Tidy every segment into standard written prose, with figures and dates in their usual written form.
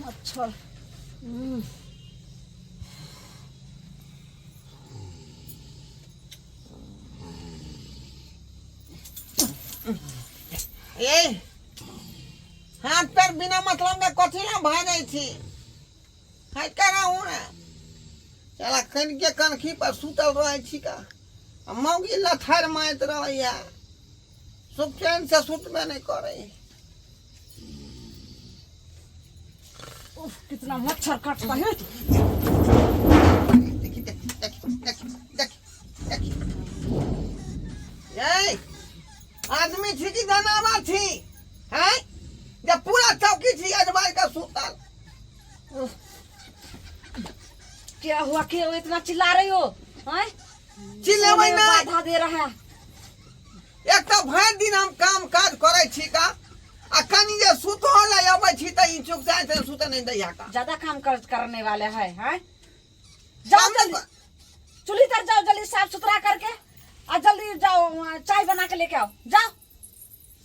मच्छर। ए हाथ पैर बिना मतलब के कथी ला भऽ जाइ छी? हट के रहू ने। चला कन के कनखी पर सुतल रहै छी का, आ मौगी लथार मारैत रहैया, सुख चैन से सुतबे नहीं करे। उफ, कितना मच्छर काटता है। देखी, देखी, देखी, देखी, देखी, देखी। ए आदमी छी कि जनावर छी हैं, जब पूरा चौकी छी अजबाई का सुतल? उफ, क्या हुआ? क्यों इतना चिल्ला रही हो, हैं? चिल्लेबै सोने में नहीं। बाधा दे रहा है। एक तऽ भरि दिन हम काम काज करै छी का, आ कनि जे सुतहो लए अबै छी तऽ ई चुक जाइ छै, सुते नहि दैया का। ज्यादा काम कर करने वाले है, हैं? जाओ काम जल्दी चूल्ही तर जाओ, जल्दी साफ सुथरा करके और जल्दी जाओ वहाँ चाय बना के लेके आओ, जाओ।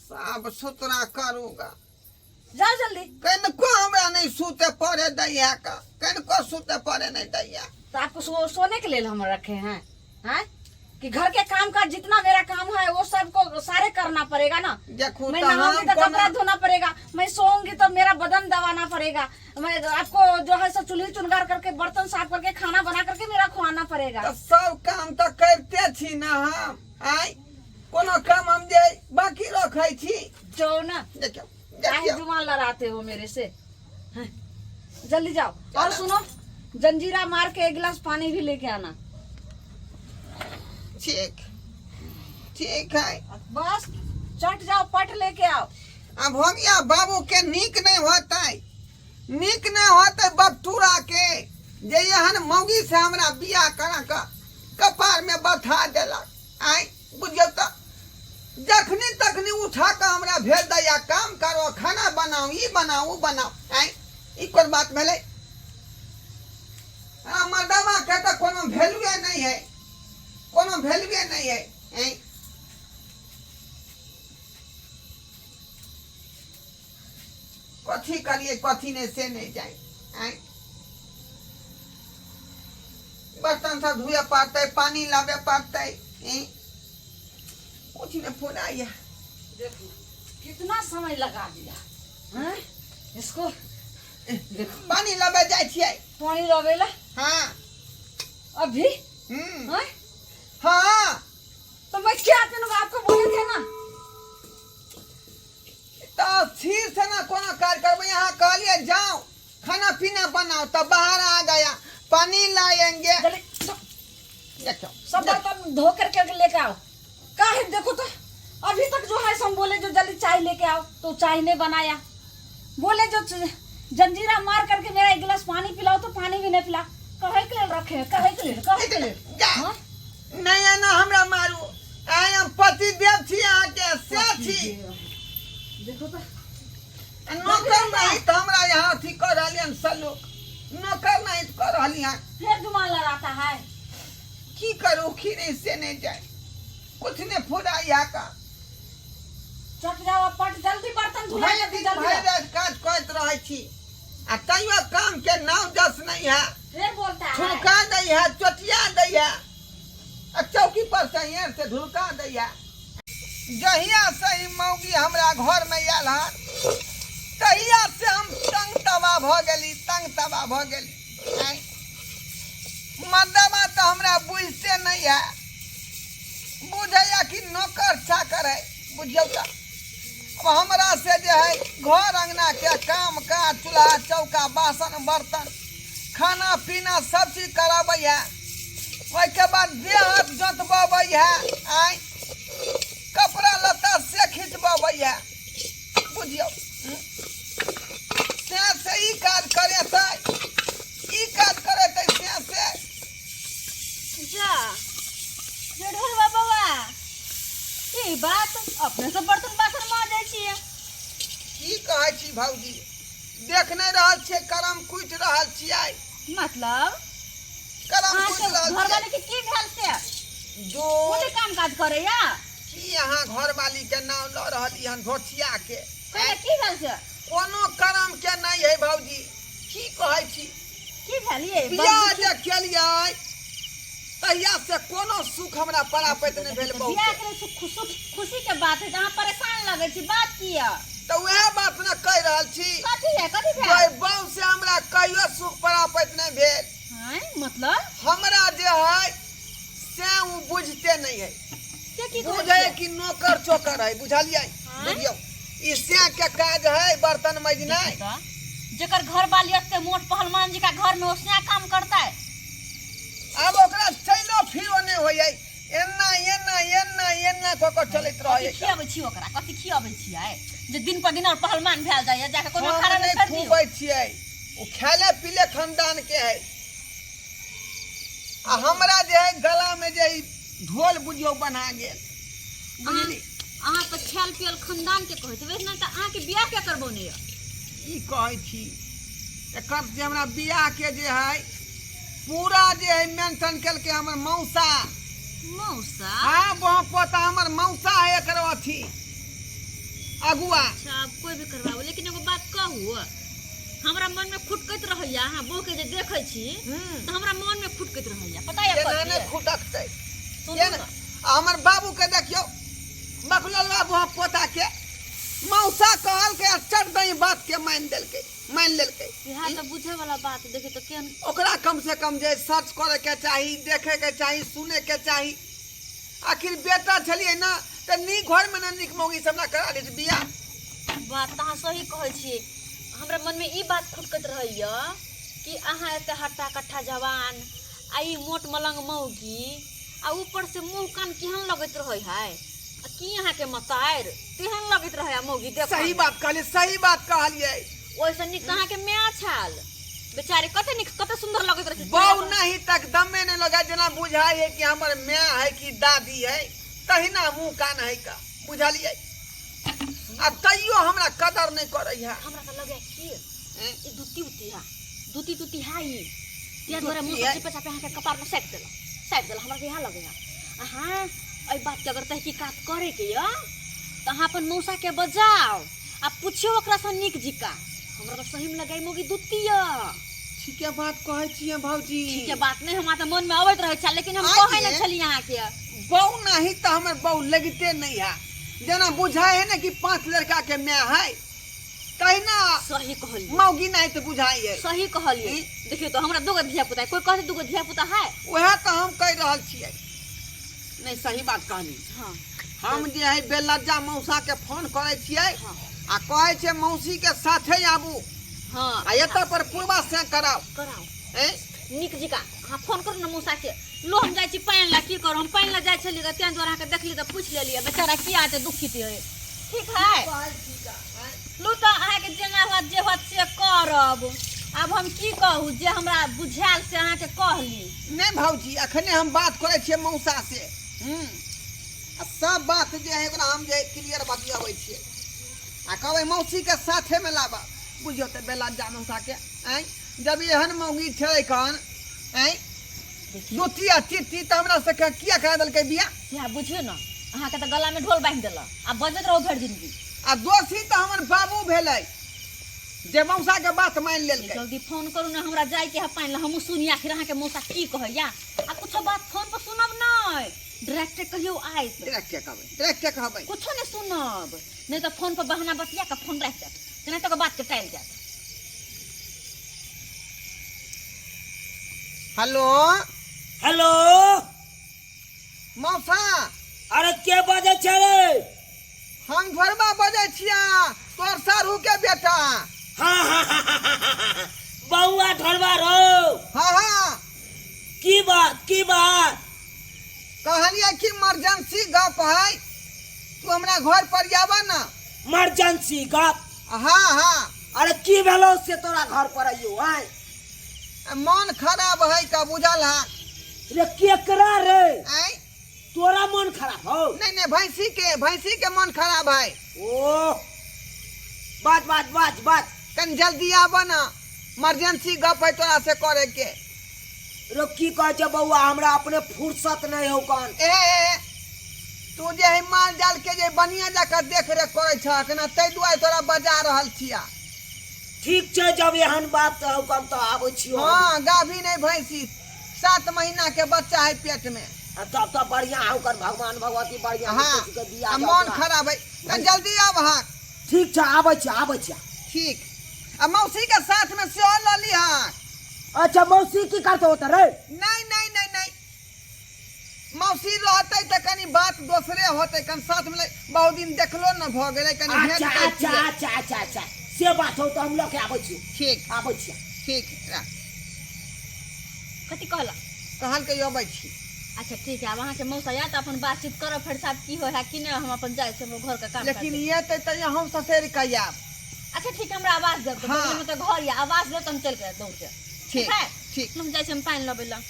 साफ सुथरा करूँगा। जाओ जल्दी। कनिको हमरा नहीं सुते पड़े दैया का, कनिको सुते पड़े नहीं दैया। तो आपको सोने के लिए हम रखे हैं, हैं? कि घर के काम का जितना मेरा काम है वो सबको सारे करना पड़ेगा ना। देखू मैं तऽ नहाऊंगी हम तो कोना कपड़ा धोना पड़ेगा, मैं सोऊंगी तो मेरा बदन दबाना पड़ेगा, मैं आपको जो है सो चूल्ही चुनगार करके, बर्तन साफ करके, खाना बना करके मेरा खुआना पड़ेगा। तऽ सब काम तऽ करिते छी ने हम। आइ कोनो काम हम जे बाकी रखै छी? जो ना देखियौ, काहे देखियौ। जुबान लड़ाते हो मेरे से, हैं? जल्दी जाओ और सुनो, जंजीरा मार के एक गिलास पानी भी लेके आना। ठीक ठीक है। बस चट जाओ, पट लेके आओ। आ भोगिया बाबू के नीक नहीं होतै, नीक नहीं होतै बपटूरा के, जे एहन मौगी से हमरा बियाह करा कऽ कपार में बैठा देलक। आइ बुझियौ तऽ जखनी तखनी उठा कऽ हमरा भेज दैया, काम करो, खाना बनाओ, ई बनाओ, उ बनाओ। आइ ई कोन बात भेलै? आ मर्दावा के तऽ कोनो वैल्यूए नहीं है, कोनो वैल्यूए नहीं है। आइ कथी करिए कथी नहीं से नहीं जाए। आइ बर्तन सब धोए पड़तै, पानी लाबे पड़तै। ई कुछ नहीं फुराइया। देखो कितना समय लगा दिया हैं इसको, देखो। पानी लाबे जाइ छियै। पानी लावेला? हाँ। अभी? हम्म। हैं? हाँ। तो मैं क्या पीनूंगा? आपको बोले थे ना। तऽ फिर से ना कोनो कार्य करबै। यहाँ कहलिए जाओ खाना पीना बनाओ, तब बाहर आ गया, पानी लाएंगे। जल्दी देखो सब बर्तन धो करके लेके आओ। का है, देखो तो अभी तक जो है हम बोले जो जल्दी चाय लेके आओ तो चाय नहीं बनाया। बोले जो जंजीरा मार करके मेरा एक गिलास पानी पिलाओ तो पानी भी नहीं पिला। कहे के लिए रखे हैं? कहे के लिए, कहे के लिए? जा। हाँ? नहीं ना हमरा मारू, आइ हम पति देव छी अहाँके से छी। देखो तो नौकर नहीं तऽ हमरा यहाँ अथी कऽ रहलियै हन सलूक, नौकर नहीं तऽ कऽ रहलियै हन। फिर जुबान लड़ाता है। की करू की नहीं से नहीं जाए, कुछ नहीं फुरा यहाँ का। चट जाओ पट जल्दी बर्तन धुला भरि जल्दी दिन जल्दी भरि राति काज करैत रहै छी आ तैयो काम के नाम जस नहीं है। फिर बोलता है। ठुनका दै है, चोटिया दै है, आ चौकी पर से एहन से ढुलका दै है। जहिया से ई मौगी हमरा घर में आयल हन तहिया से हम तंग तबाह भऽ गेली, तंग तबाह भऽ गेली। आँय, मर्दबा तऽ हमरा बुझते नहीं है, बुझैया कि नौकर चाकर है। बुझियौ तऽ अब हमरा से जे है घर अंगना के काम काज, चूल्हा चौका, बासन बर्तन, खाना पीना सब चीज कराबै है। ओहिके बाद देह हाथ जोतबबै है, आँय कपड़ा लत्ता से खिंचबबै है। बुझियौ से से ई काज करेतै, ई काज करेतै से से। जा जेठरवा बौआ, ई बात अपने से बर्तन बासन माजै छियै? की कहै छी भौजी, देख नहि रहल छियै, करम कुटि रहल छियै। मतलब? करम अहाँके कुटि रहल घरवाली छियै। के की भेल से जो ओ नहि काम काज करैया? की अहाँ घरवाली के नाम लऽ रहली हन धोथिया के? कहले की भेल से? कोनो करम के नहीं है भौजी। कहै छी। की भेल ये? बियाह जे केलियै तहिया से कोनो सुख हमरा परापैत नहि भेल। बहुत बियाह के सुख सुख खुशी के बात है, तऽ अहाँ परेशान लगै छी, बात की यऽ? तऽ उएह बात ने कहि रहल छी। कथी है, कथी भेल? ओहि बहू से हमरा कहियो सुख परापैत नहि भेल। हैं, मतलब? हमरा जे है से ओ बुझते नहि है। से की कहै बुझे छियै? कि नौकर चोकर है, बुझलियै? आँय? बुझियौ ई से के काज है बर्तन मजनाइ। तऽ जेकर घर वाली एते मोट पहलवान जी का घर में ओसने काम करता है। आब ओकरा चलो फिरो नहि होइए, एना एना एना एना कऽ कऽ चलैत कथी रहै। खियाबै छी ओकरा, कथी खियाबै छियै जे दिन पर दिन और पहलवान भेल जाइए? जाके कोनो हम अखाड़ा में नहि छोड़ि दियौ। खुबै छियै, ओ खायले पीले खानदान के है आ हमरा जे है गला में जे ई ढोल बुझियौ बना गेल, बुझली? अहाँ तऽ खायल पियल खानदान के कहै छी, वैसे तऽ अहाँके बियाह के करबौने यऽ? ई कहै छी एकर जे हमरा बियाह के जे है पूरा जे है मेंशन केलकै हमर मौसा। मौसा? हाँ, वहाँ पोता हमर मौसा है एकर अथी अगुआ। अच्छा, आब कोई भी करबाबू, लेकिन एगो बात कहू, हमरा मन में खुटकैत रहैया, अहाँ बहू के जे देखै छी तऽ हमरा मन में खुटकैत रहैया, पता यऽ केना कथी? नहि खुटकतै? सुनू केना? ने। आ हमर बाबू के देखियौ, बकलोल बाबू हम पोता के मौसा कहलकै आ चट दही बात के मानि देलकै, मानि लेलकै। इएह तऽ बुझे वाला बात। देखी तऽ केहन ओकरा कम से कम जे सर्च करे के चाही, देखे के चाही, सुने के चाही। आखिर बेटा छलियै ना तऽ नीक घर में ना नीक मौगी सब ना करा लै बियाह। बात तऽ अहाँ सही कहै छियै। हमरा मनमे ई बात खुटकैत रहैया कि अहाँ एते हट्टा कट्ठा जवान आ ई मोट मलंग मौगी, आ ऊपर से मुँह कान केहन लगैत रहै है, आ की अहाँके मतारि तेहन लगैत रहै आ मौगी देख। सही बात कहलियै, सही बात कहलियै। ओहिसँ नीक तऽ अहाँके माय छल बेचारी, कते नीक, कते सुन्दर लगैत रहै। बहू नहीं तक दमे नहीं लगा, जेना बुझाइ है कि हमर माय है कि दादी है, तहिना मुँह कान है का, बुझलियै? आ तैयो हमरा कदर नहीं करै है। हमरा तऽ लगे कि ई दूती उती है, दूती तूती है ई, तिया द्वारा मुँह दूती है। चिपे चापे अहाँके कपार में साटि देलक, साटि देलक। हमरा तऽ इएह लगे है। अहाँ एहि बातके अगर तहकीकात करैके यऽ तऽ अहाँ अपन मौसाके बजाउ आ पुछियौ ओकरासँ नीक जिका। हमरा तऽ सहीमे लगै मौगी दूती यऽ। ठीके बात कहै छियै भौजी। ठीके बात नहि, हमरा तऽ मनमे अबैत रहै छल, लेकिन हम आइ कहै नहि ये। छलियै अहाँके। बहू नहीं तऽ हमर बहू लगिते नहीं है, जेना बुझाइ है ने कि 5 लड़का के माय है, तहिना। सही कहलियै। मौगी नहीं तऽ बुझाइ है। सही कहलियै। ई? देखियौ तऽ हमरा दूगो धिया पुता, कोई कहतै दूगो धिया पुता है? उएह तऽ हम कहि रहल छियै। नहीं, सही बात कहली। हाँ। हम जे है बेलज्जा मौसा के फोन करै छियै हाँ। आ कहै छै मौसी के साथे आबू हाँ। आ एतऽ पर पूर्वा से कराउ। कराउ। हैं? नीक जिका अहाँ फोन करू ने मौसा के। लो, हम जाइ छी पानि ला। की करू, हम पानि ला जाइ छलियै तऽ तें दुआरे अहाँके देखली तऽ पूछि लेलियै, बेचारा किया एते दुखित है। ठीक है, लू तऽ अहाँके जेना होत जे होत से करब। आब हम की कहू, जे हमरा बुझायल से अहाँके कहली। नहीं भौजी, अखने हम बात करै छियै मौसा से आ सब बात जे है ओकरा हम जे क्लियर बतियाबै छियै आ कहबै मौसी के साथे में लाबा। बुझियौ तऽ बेलज्जा मौसा के आँय, जब एहन मौगी छै कन आँय दुती आ चित्ती, तऽ हमरा सबके किया करा देलकै बियाह? सएह बुझियौ ने, अहाँके तऽ गलामे ढोल बान्हि देलक आ बजैत रहू भरि जिंदगी। आ दोषी तऽ हमर बाबू भेलै जे मौसा के बात मानि लेलकै। जल्दी फोन करू ने, हमरा जाइके है पानि ला, हमहूँ सुनी आखिर अहाँके मौसा की कहैया। आ कुछो बात फोन पर सुनब नहि, डायरेक्टे कहियौ आयत। डायरेक्टे कहबै, डायरेक्टे कहबै। कुछो नहि सुनब, नहि तऽ फोन पर बहाना बतिया कऽ फोन राखि देत, नहि तऽ बात के टालि जायत। हेलो। हेलो। मौसा। अरे के बजै छै रे? हम घरबा बजै छिया, तोर सारू के बेटा। हाँ हाँ हाँ हाँ, हाँ, हाँ, बौआ ढोलबा रो। हाँ हाँ। की बात, की बात? कहलियै कि इमरजेंसी गप है, तू हमरा घर पर आबा ना। इमरजेंसी गप? हाँ हाँ। अरे की भेलो से तोरा घर पर आइयो? आय मन खराब है का, बुझल है? रे केकरा रे? आय तोरा मन खराब हो? नहीं नहीं, भैंसी के, भैंसी के मन खराब है। ओ बात बात बात बात। कन जल्दी आबा ना, इमरजेंसी गप है तोरा से करे के। रो की कहै छै बौआ, हमरा अपने फुर्सत नहीं हो कन। ए, ए, तू जे है माल जाल के जे बढ़िया जाकर देख रेख करे छह ना, ताहि दुआरे तोरा बजा रहल छिया। ठीक ठीक छै, जब एहन बात तऽ हम तऽ आबै छियौ। हाँ, गाभिन है भैंसी, 7 महीना के बच्चा है पेट में। आ तब तऽ बढ़िया है, ओकर भगवान भगवती बढ़िया हाँ, के दिया आ जाउ मन तोरा। खराब है तऽ जल्दी आब। हाँ। ठीक छै, आबै छी, आबै छी। ठीक, आ मौसी के साथ में सेहो लऽ लीहऽ। अच्छा, मौसी की करतौ ओतऽ रे? नहीं नहीं नहीं नहीं, मौसी रहतै तऽ कनी बात दोसरे होतै। कनि साथ में बहुत दिन देखलो न भऽ गेलै, कनि भेंट अच्छा। करतियै। अच्छा अच्छा अच्छा अच्छा, से बात हौ तऽ हम लऽ के आबै छी। ठीक। आबै छी। ठीक, राख। कथी कहलक? कहलकै अबै छी। अच्छा ठीक है, आब अहाँके मौसा आयत तऽ अपन बातचीत करब फेर साथ, की होइ है की नहि। हम अपन जाइ छी, हमर घरके काम लेकिन काज। एतै तऽ हम ससैर कऽ आयब। अच्छा ठीक है, हमरा आवाज देब तऽ हाँ। बगलमे तऽ घर यऽ, आवाज देब तऽ हम चलि के दौड़ के। ठीक। है? ठीक। हम जाइ छी, हम पानि लबै लए।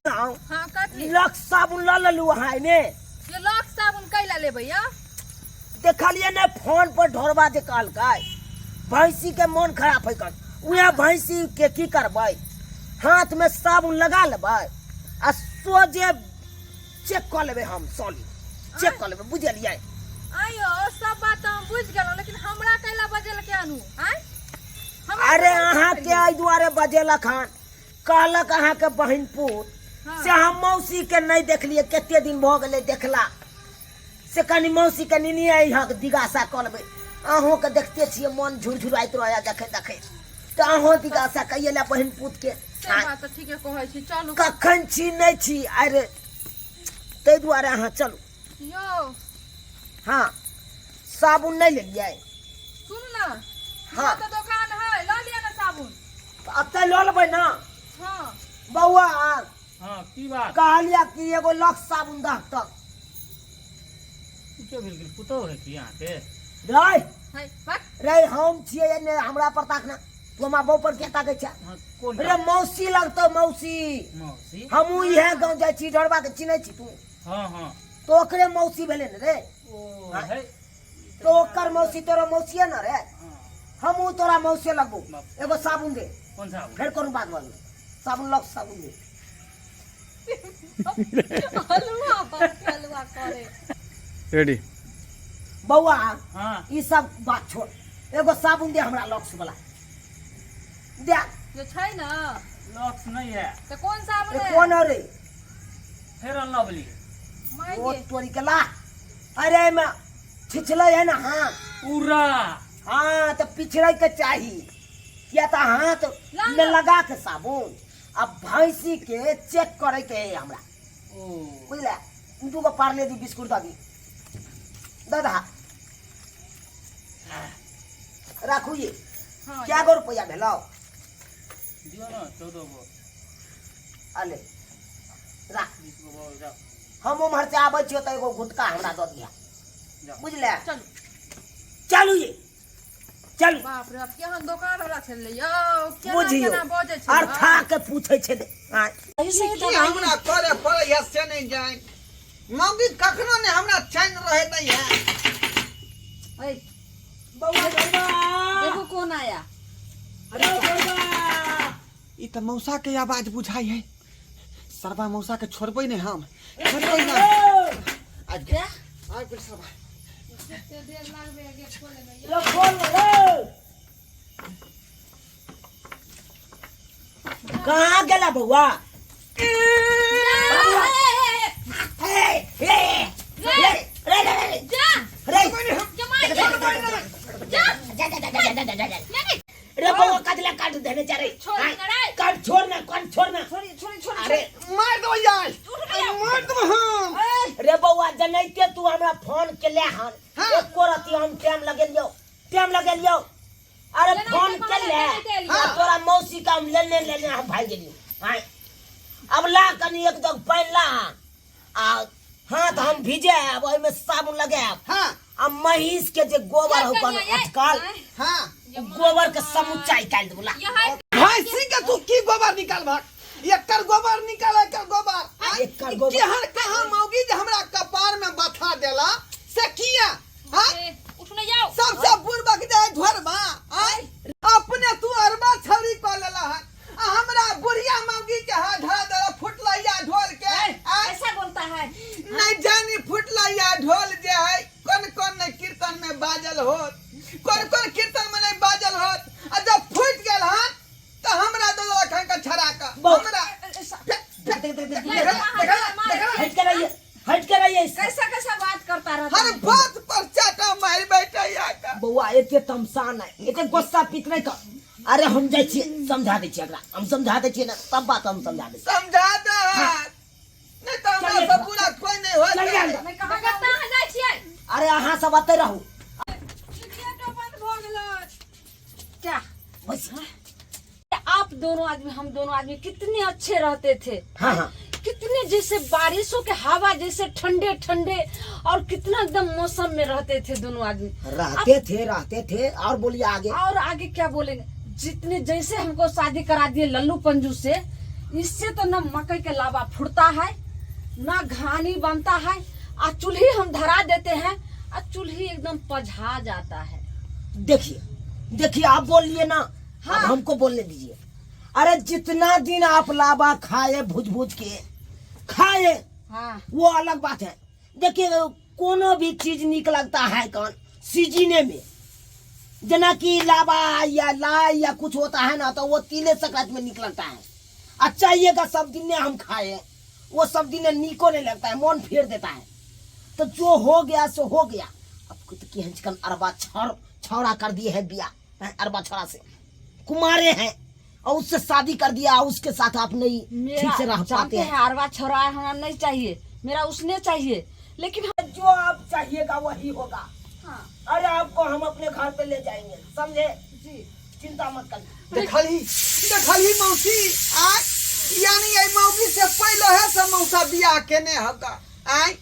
आउ। हाँ, कथी? लक्स साबुन लऽ लेलू अहाँ एहिमे? ये लक्स साबुन कैला लेबै यौ? देखलियै ने फोन पर ढोरबा जे कहलकै भैंसी के मोन खराब है कन, उएह भैंसी के की करबै, हाथ में साबुन लगा लेबै आ सोझे चेक कऽ लेबै, हम सॉरी चेक कऽ लेबै, बुझलियै? आइयो सब बात तऽ हम बुझि गेलहुँ, लेकिन हमरा कैला बजेलकै अनु आँय? हमरा अरे कैला अहाँके बजेलकै? एहि दुआरे बजेलक हन, कहलक अहाँके बहिन पुत से हम मौसी के नहि देखलियै, कते दिन भऽ गेलै देखला, से कनि मौसी के निनिया हक दिगासा कऽ लेबै। अहूँके देखते छियै, मन झुरझुराइत रहैए देखैत देखैत, तऽ अहूँ दिगासा कहिए ले बहिन पुत के। से बात तऽ ठीके कहै छी, चलू। कखन छी नहि छी, अरे ताहि दुआरे अहाँ चलू। यौ। हाँ, साबुन नहि लेलियै? सुनू ने। हाँ। तऽ दोकान है, लऽ लिअ ने साबुन। एतऽ लऽ लेबै ने? हाँ। बौआ। हाँ, की बात? कहलियै कि एगो लक्स साबुन दह तक। की के भेल गेल पुतहु है की अहाँके? रे। है बक। रे, हम छियै ने, हमरा पर ताक ना तू, हमरा बहू पर किया ताकै छै? हाँ, कोन? रे, मौसी लगतौ, मौसी। मौसी? हमहूँ इएह गाँव जाइ छी, ढोरबा के चिन्है छी तू? हाँ हाँ। तो ओकरे मौसी भेलै ने रे। ओ। हाँ। है। तो ओकर मौसी तोरा मौसिए न रे? हाँ। हमहूँ तोरा मौसिए लगबो। बाप। एगो साबुन दे। कौन साबुन? फेर कोनो बात बाजू, साबुन लग साबुन दे। हलुआ बाप के, हलुआ करे। रेडी। बौआ। हाँ। ई सब बात छोड़, एगो साबुन दे हमरा, लक्स वाला दे। जो छै ने। लक्स नहीं है। तऽ कोन साबुन ए, है? कोन रे? फेर लवली। माय ओ गे। तोरी के ला, अरे एहिमे छिछलै है ना हाथ? पूरा। हाँ, तऽ पिछड़ै के चाही, किया तऽ हाथ ला में ना। लगा के साबुन आ भैंसी के चेक करे के है हमरा। ओ। बुझले? दूगो पार्ले जी बिस्कुट दऽ दी, दऽ दहा, राखू ये। हाँ। क्या गो रुपया भेलौ? दियौ ने 14 गो। अले राख। 20 गो भऽ जाउ। हम उम्हर से आबै छियो तऽ एगो गुटका हमरा दऽ दिहा। जाउ। बुझले? चलू। चलू ये, चलू। बाप रे बाप, केहन दोकान वाला छलै यौ, केना बुझियौ केना बजै छै। आर था के पूछै छै ने आँय। सही सही की दवाई हमरा करे पड़ै है से नहि जानि, मौगी कखनो नहि हमरा चैन रहै दै है। ऐ, बौआ ढोरबा। देखो कौन आया। अरे ढोरबा। ई तऽ मौसा के आवाज बुझाइ है। सरबा मौसा के छोड़बै नहि, हम छोड़बै नहि। आबि गेल, आबि गेल सरबा। लो खोल रे, कहाँ गेला बौआ? ए, ए, रे, रे, रे, रे, जा। रे, जमाई जा, जा, जा। जा, जा, जा, जा, जा, जा, जा। रे बौआ, कजला काट देने जा रे। छोड़ आय, ना रे। काट छोड़ ना, काट छोड़ ना। छोड़ी छोड़ी छोड़ी। अरे। मारि देबै यार, मारि देबै हम। रे बौआ, जनैते तू हमरा फोन केले हन? हाँ। एको रति हम टाइम लगेलियौ, टाइम लगेलियौ? अरे जेना फोन के केले कहले, तेनाहिते आ तोरा मौसी का हम लेने लेने हम भागि गेलियौ। आय, अब ला कनी एक दग पानि ला आ हाथ हम भिजायब, ओहिमे साबुन लगायब हाँ। आ महींस के जे गोबर हो कनिया, ये, अटकल, हाँ। उ गोबर के समुच्चा निकालि देबो, ला। यह भैंसी के तू की गोबर निकालबहक? एकर गोबर निकाल, एकर गोबर आँय? एकर गोबर। केहन कहाँ मौगी जे हमरा कपार में बथा देला से किया? हाँ? उठ नहीं जाओ। सबसे बुड़बक जे है ढोरबा, आँय? अपने तू अरबा छौरी कऽ लेला हन आ हमरा बुढ़िया मौगी के हाथ धरा देला फुटलैया ढोल के, आँय? ऐसा बोलता है? नहीं जानी फुटलैया ढोल जे है कोन कोन नहीं कीर्तन में बाजल होत, कोन कोन कीर्तन में नहीं बाजल होत। एते तमसा नहि, एते गुस्सा पीत नहि कर। अरे हम जाइ छियै, समझा दै छियै एकरा, हम समझा दै छियै ने, सब बात हम समझा दै छियै। समझा दे, नहीं तो हमरा चलिए। से पूरा कोई नहीं होत। चलिए अंदर। मैं कहाँ कतऽ अहाँ जाइ छियै? अरे अहाँ सब एतै रहू। गेटो बंद भऽ गेलै। क्या बस। आप दोनों आदमी, हम दोनों आदमी कितने अच्छे रहते थे। हाँ हाँ। कितने जैसे बारिशों के हवा जैसे ठंडे ठंडे और कितना एकदम मौसम में रहते थे दोनों आदमी। रहते थे, रहते थे। और बोलिए आगे। और आगे क्या बोलेंगे, जितने जैसे हमको शादी करा दिए लल्लू पंजू से, इससे तो न मकई के लावा फुटता है न घानी बनता है, और चूल्ही हम धरा देते हैं और चूल्ही एकदम पझा जाता है। देखिए देखिए, आप बोलिए ना। हाँ। अब हमको बोलने दीजिए। अरे जितना दिन आप लावा खाए, भुज भुज के खाए, हाँ, वो अलग बात है। देखिए, कोनो भी चीज निक लगता है कौन सीजने में, जना कि लावा या लाई या कुछ होता है ना, तो वो तिले संक्रांति में निक लगता है। अच्छा ये का सब दिन हम खाए, वो सब दिन निको नहीं लगता है, मन फेर देता है। तो जो हो गया सो हो गया। अब कुछ की हंचकन अरबा छौड़ा कर दिए है बिया, हैं, अरबा छौड़ा से कुमारे हैं और उससे शादी कर दिया, उसके साथ आप नहीं ठीक से रह पाते जानते हैं। हैं, अरबा छोरा हमें नहीं चाहिए, मेरा उसने चाहिए, लेकिन जो आप चाहिएगा वही होगा। हाँ। अरे आपको हम अपने घर पे ले जाएंगे, समझे जी? चिंता मत करिए। देखलही, देखलही मौसी, आय यानी एहि मौगी से पहले है से मौसा बियाह केने हका, आय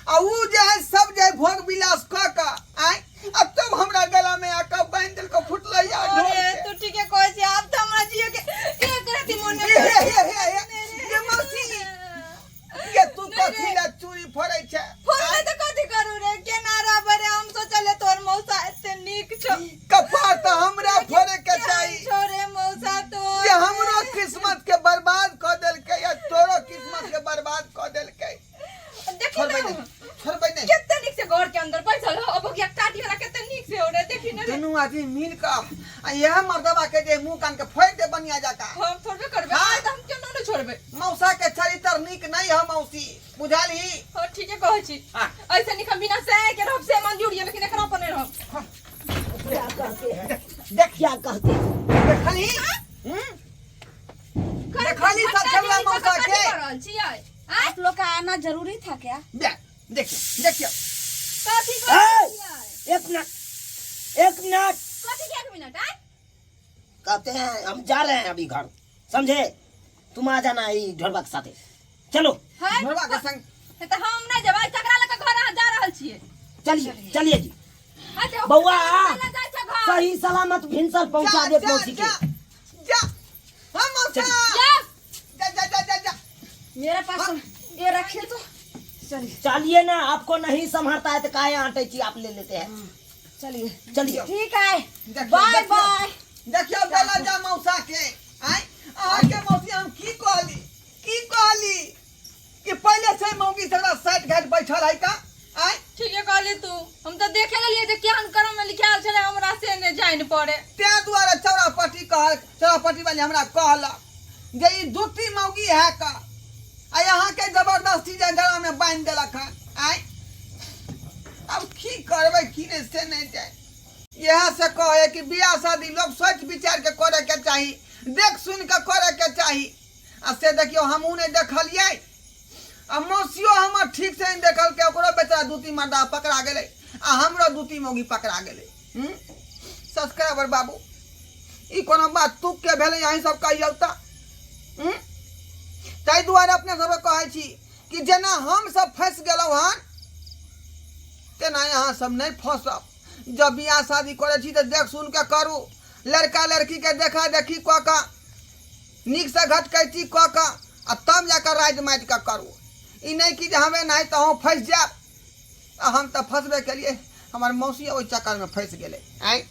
आ ऊ जे है सब जे भोग विलास क क आय अब तब हमरा गला में आके बांधि देलको फुटलै या ढोल अरे के। तू ठीके कहै छी, आब तऽ हमरा जिए के एक रति मोन हे हे हे हे हे, ये मौसी, ये तू कथी ला चूड़ी फोड़ै छै? फोड़बै तऽ कथी करू रे, केना रहबै रे? हम सोचलियै तोहर मौसा एते नीक छौ। कपार तऽ हमरा फोड़े के चाही। छौ रे मौसा तोहर। जे हमरो किस्मत के बर्बाद कऽ देलकै आ तोरो किस्मत के बर्बाद कऽ देलकै। देखी छोड़बै ना। नहि, छोड़बै नहि। कते नीक से घर के अंदर बैसल हो, अब किया काटी वाला कते नीक से हो रे, देखी ना रे। दुनू आदमी मिल कऽ आ इएह मर्दबा के जे मुंह कान के फोड़ि दे बनिया जका। हम थोड़बे करबै। हाँ। तऽ हम केना नहि छोड़बै? मौसा के चरित्र नीक नहीं है मौसी, बुझलही? हाँ, ठीके कहै छी। हाँ। ऐसे नीक हम बिना से के रहब से मंजूर ये, लेकिन एकरा पर नहीं रहब। क्या कहते हैं? देख। क्या कहते हैं? देखलही? देखलही सब झगड़ा मौसा के? कर रहल छियै? आप लोग का आना जरूरी था क्या? बे, देखियो देखियो। कथी कर रहल छियै? एक मिनट, एक मिनट। कथी के एक मिनट? आय कहते हैं हम जा रहे हैं अभी घर, समझे? तुम आ जाना ई ढोलबा के साथे। चलो। है ढोलबा के संग। तऽ हम नहि जेबै, तकरा लऽ कऽ घर अहाँ जा रहल छियै? चलिए चलिए जी। अच्छा, बौआ, लऽ जाइ छै घर। सही सलामत भिनसर पहुंचा जा दे जा मौसी के। जा जा, हम मौसा। जा। जा जा जा जा जा। मेरे पास ये रखिए तो चलिए। चलिए ना, आपको नहीं संभालता है तो काहे आटे की आप ले लेते हैं। चलिए। चलिए। ठीक है। देखियो, बाय। देखियो। बाय। देखियो गला जा मौसा के। आय अहाँके मौसी हम की कहली, की कहली कि पहिले से मौगी सगरा साइड घाट बैठल है का? आय ठीके कहली तू, हम तऽ देखे लेलियै जे केहन क्रम में लिखायल छलै, हमरा से नहि जानि पड़े। तें दुआरे चौरापट्टी कहल, चौरापट्टी वाली हमरा कहलक जे ई दूती मौगी है का, आ अहाँके जबरदस्ती जे गला में बान्हि देलक हन। आय अब की करबै की नहि से नहि जाय। इएह से कहै कि बियाह शादी लोग सोच विचार के करे के चाही, देख सुन के करे के चाही। आ से देखियो, हमहूँ नहि देखलियै आ मौसियो हमर ठीक से नहि देखलकै, ओकरो बेचारा दू तीन मर्दा पकड़ा गेलै आ हमरो दू तीन मौगी पकड़ा गेलै। सब्सक्राइबर बाबू, ई कोनो बात तुक के भेलै? अहीं सब कहियौ तऽ। ताहि दुआरे अपने सबके कहै छी कि जेना हम सब फँसि गेलहुँ हन तेना अहाँ सब नहि फँसब। जब बियाह शादी करै छी तऽ देख सुन के करू, लड़का लड़कीके देखा देखी कऽ कऽ, नीकसँ घटकैती कऽ कऽ आ तब जाकऽ राजि माटि कऽ करू। ई नहि कि जे हमे नहि तऽ अहूँ फँसि जायब। आ हम तऽ फँसबे केलियै, हमर मौसी ओहि चक्करमे फँसि गेलै। आँय।